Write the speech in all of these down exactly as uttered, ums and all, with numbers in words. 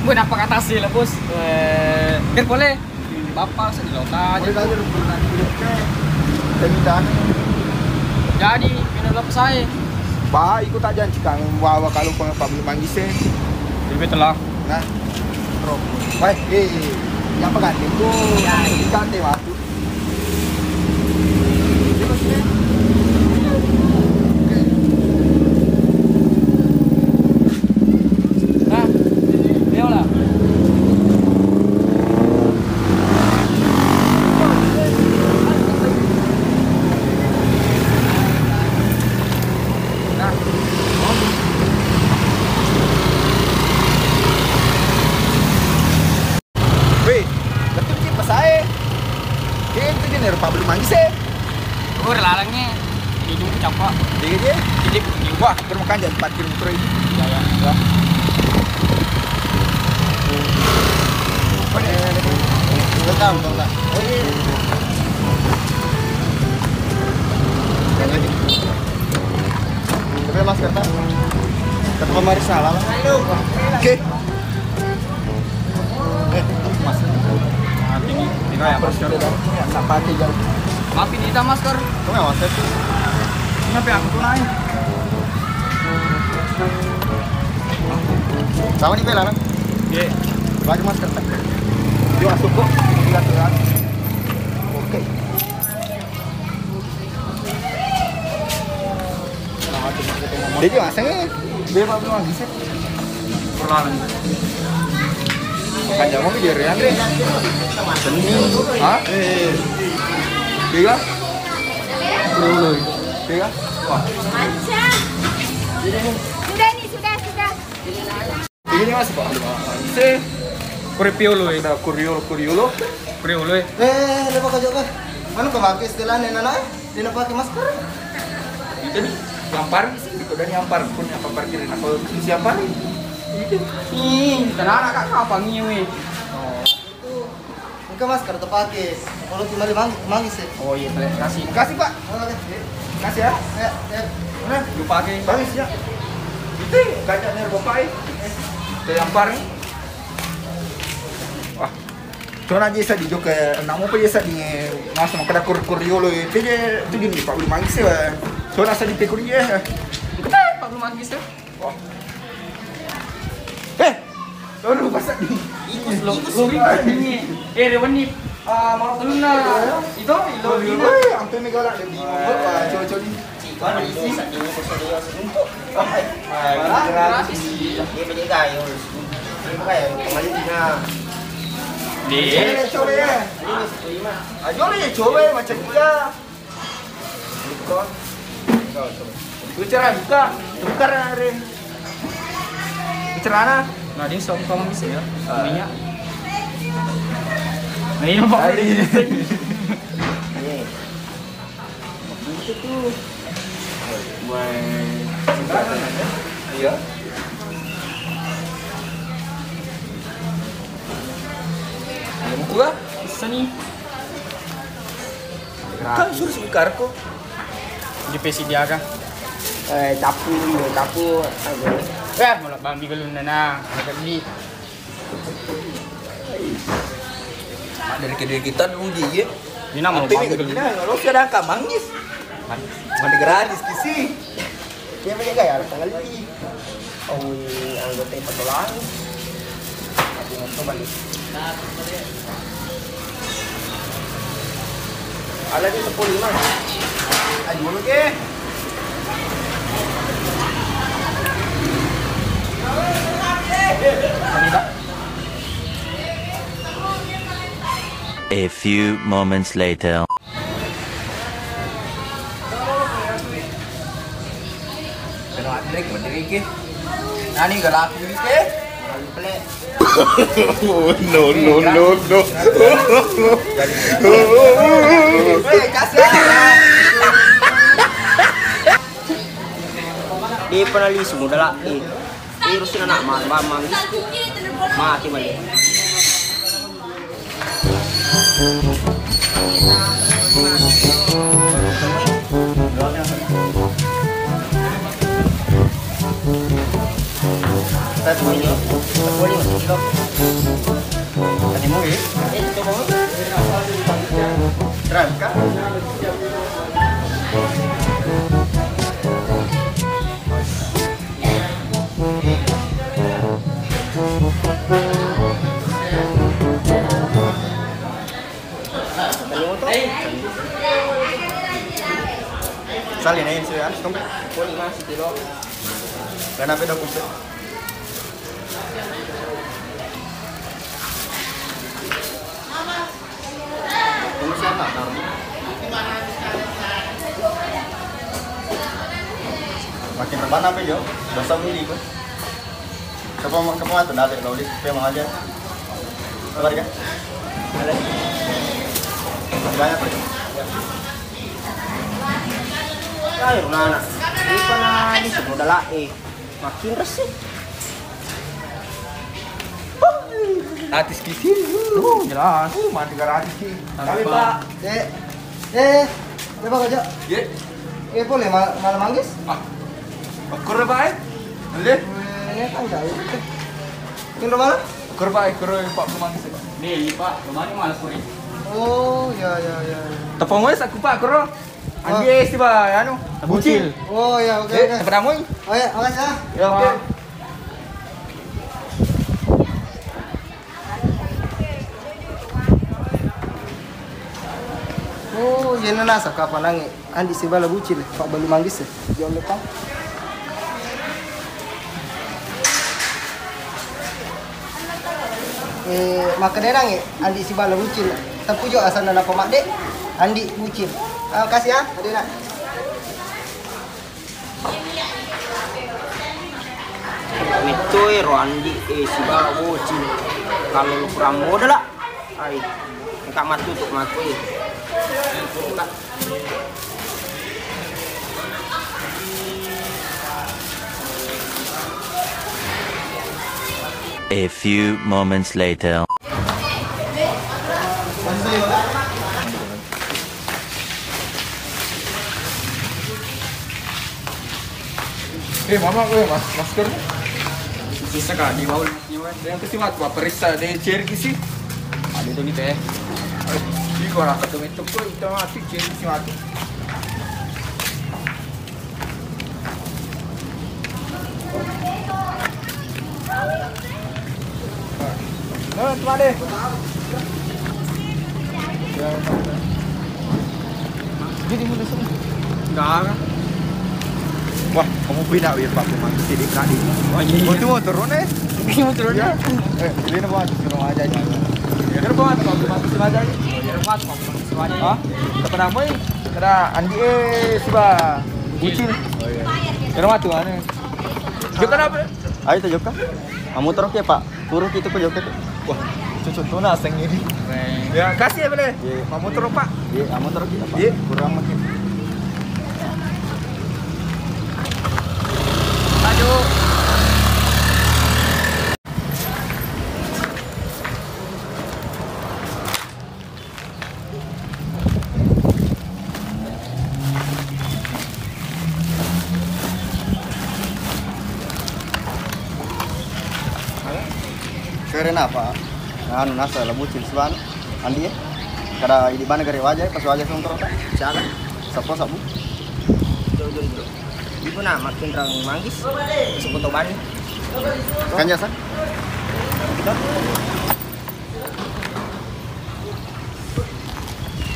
Gue napa kata sih lah, Bos? Eh, biar boleh. Bapak sedih lo tadi. Boleh tadi lu pernah duduk ke. Jadi, minum lo pesae. Ba, iku tak janji kang bawa kalau peng-, Pak Belum Manggis e. Jadi telah. Nah. Bro. Wah, eh, eh, eh. Yang pegang itu. Ya, iya. Ikan deh, Mas. Weh, betul ki pesae. Ki itu jenis rupa Belum Manggis e. Gue lalangnge. Ini dulu capek. Iya, iya. Jadi, wah, bermakan jangan parkir motor ini. Iya, iya. Ya. Betul, betul. Oh, iya. Yang lagi. Tapi masker, tak? Tetap mari salah. Oke. Eh, Mas. Mati nih. Ini kayak masker. Tak pakai, jauh. Maafin kita, masker. Kok nggak masker? Ini apa yang aku naik? Sama nih, Bel, anak. Iya. Baju masker, tak? Yuk, masuk, kok. Oke. Jadi masang e, bebas lu bisa. Perlahan. Kan jamu di area ni. Seni. Hah? Eh. Tiga. Tiga. Wah. Sudah nih, sudah, sudah. Ini mas, Pak. Se kuripiolo e. Ada kuriolo, kuriolo. Kuriolo e. Eh, lepas kau juga. Mana kau pakai istilahnya, Nana? Dia nak pakai masker. Itu nih, yang paling sih, itu dari yang paling pun yang paling kiri. Nah, kalau si yang paling itu. Ih, tenang, Kak, apa ngiwe? Oh. Engka masker tepake. Kalau timbali mang-, manggis e. Oh iya, terima kasih. Makasih, Pak. Oke. Makasih ya. Ya, ya. Mana? Lupa ke. Bagus ya. Itu kaca nih, Bapak e. Itu yang paling. Wah. Cuma aja saya di Jogja, nak mau aja saya di mas mau kada kur-, kuriolo itu aja itu gini, Pak, udah manggis ya. Cuma saya di pikun aja. Kita Pak belum manggis ya. Wah. Eh, lori pasang di. Ikus, ikus. Lori pasang di. Eh, rewenni. Ah, mau telunna. Itu, ilo, ilo. Eh, ampe mega lah, di. Wah, coba, coba di. Cik, mana isi? Satu, satu, satu. Hai, gratis. Dia beli kayu. Dia pakai ya, kembali dia. Di. Eh, coba ya. Ini satu lima. Ayo, ya, coba ya, macam dia. Bicara buka, tukar hari. Bicara. Nah, dia songkong bisa ya. Ah. Minyak. Nah, iya, Pak. Hai. Itu tuh. Wah. Iya. Gua bisa nih. Kan suruh sebentar kok. Di P C D A kah? Eh, capu, capu. Eh, malah bang di galunna nah. Ada di. Mak dari kedua kita nunggu dia. Ini nama bang di galunna. Lo sudah angkat manggis. Mandi gratis kisi. Dia punya gaya, tanggal ini. Oh, anggota patolang. Aku mau coba nih. Ada di sepuluh lima. Ayo dulu ke. A few moments later. Kena Andrek, Andrek ke. Nani galaku ke? No, no, no, no. Eh, kasih. Di pernah lisu modal, eh. Virus na nak mama mama mati balik. Tadi mau ini, mau ini masuk kilo. Tadi mau ini. Eh, coba mau. Terangkan. Sali na insu ya, stompe. Poli masih kilo. Kenapa dong kumpe? Ini siapa? Makin rebana apa jo? Dosa muli kok. Kapan, kapan tuh, nanti lo di P M aja. Sabar kan? Banyak aja. Ayo, nana. Ini pernah di semua dah lah, eh. Makin resik. Gratis kisi. Uh, jelas. Uh, mati gratis ki. Tapi, Pak. Pak. Eh, eh, coba kau, Cok. Ye. Eh, boleh ma-, malam manggis? Ah. Ukur, Pak, eh? Boleh? Eh, ini kan jauh. Ini rumah lo? Ukur, Pak, ukur, Pak, belum manggis, Pak. Nih, ini, Pak, rumahnya malas kuri. Oh, ya, ya, ya, ya. Tepung wes aku, Pak, kuro. Andi, eh, si, Pak, anu, bucil. Oh, ya, oke, eh, oke. Tempat namui? Oh, ya, makasih, ya. Ya, oke. Oh, iyana nasaba kapanangnge Andi sibala bucil, pabbalu manggis e. Ya Allah, Pak. Eh, makkedanangnge Andi sibala bucil. Teppu jo asanna napa madde. Andi bucil. Ah, makasih ya, adena. Metto ero Andi, eh, sibawa bocil. Kalau lu kurang modal, ah. Ai, engka mattutuk mako, eh. A few moments later. Eh, mama, eh, mas-, masker. Susah kali, mau nyawa. Yang pasti mati, Pak, periksa deh, ceri kisi. Ada itu nih, teh. Eh, ini gua rasa tuh, itu pun kita mati, ceri kisi mati. Wah, kamu pindah, wih, Pak, Bung, Mas, jadi tadi. Oh, iya, iya. Itu motor, eh? Ini motor, ya? Eh, ini apa? Suruh aja, ya. Ini apa? Suruh aja, ya. Ini apa? Suruh aja, ya. Hah? Apa namanya? Kada Andi, eh, siba. Bucin. Oh, iya. Kira matu, aneh. Jokka apa? Ayo, tuh, Jokka. Kamu terus ya, Pak? Turun itu ke Jokka tuh. Wah, itu contohnya aseng ini. Ya, kasih ya, Bele. Iya. Kamu terus, Pak. Iya, kamu terus kita, Pak. Iya. Kurang makin. Aduh. Keren apa? Anu, nasa la bucin sibanu. Andi, eh? Kada idi bana gare waja, pas waja songkoro ta. Siapa? Sapo sabu? Jauh, jauh, jauh. Ibu na makin rang manggis. Sebut bani. Kanja sa? Kita?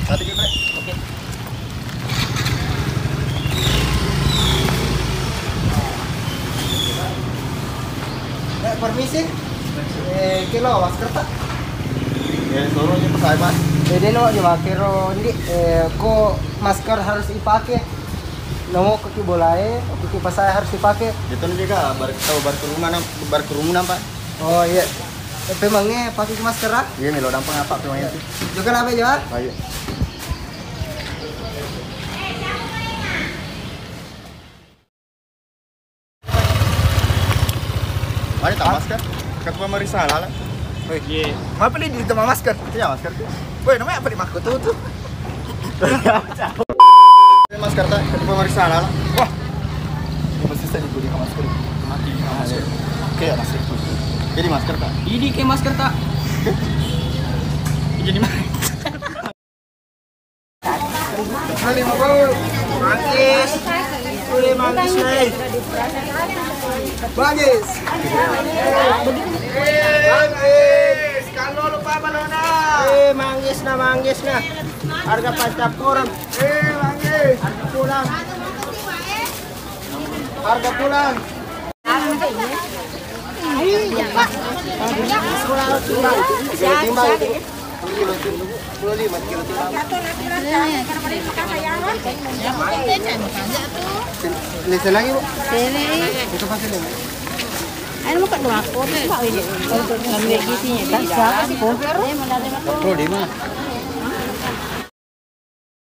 Satu ki, Bre. Oke. Eh, permisi. Eh, kelo masker ta? Ya, suruh aja pakai, Pak. Eh, dia no, dia pakai ro, Ndi. Eh, kok masker harus dipakai? Namo kaki bolae, kaki pasae harus dipakai. Itu nih, Kak, bar-, tahu berkerumunan, berkerumunan, Pak. Oh, iya. Tapi emangnya pakai masker, ah? Iya, melo dampeng apa, emangnya itu? Juga apa, ya? Oh, iya. Mari, tak masker. Ketua marisa lala. Woi. Iya. Ngapa nih di tempat masker? Iya, masker tuh. Woi, namanya apa di masker tuh, tuh? Masker tak? Ketua marisa lala. Wah. Ini pasti Tadi ku di masker. Mati di masker. Oke, ya, masker. Jadi masker, Kak. Idi ke masker, tak? Jadi masker. Manggis. Boleh manggis, nih. Manggis. Manggis. Kalau lupa balona. Eh, manggis nah, manggis nah. Harga pas campuran. Eh, manggis. Harga pulang. Harga pulang. Timbang, timbang. Sepuluh lima kilo timbang. Lesen lagi, Bu. Sini. Itu pasti lagi. Anu, buka dua kotak, Pak, ini. Untuk ngambil isinya. Siapa sih? Kompor. Sepuluh lima.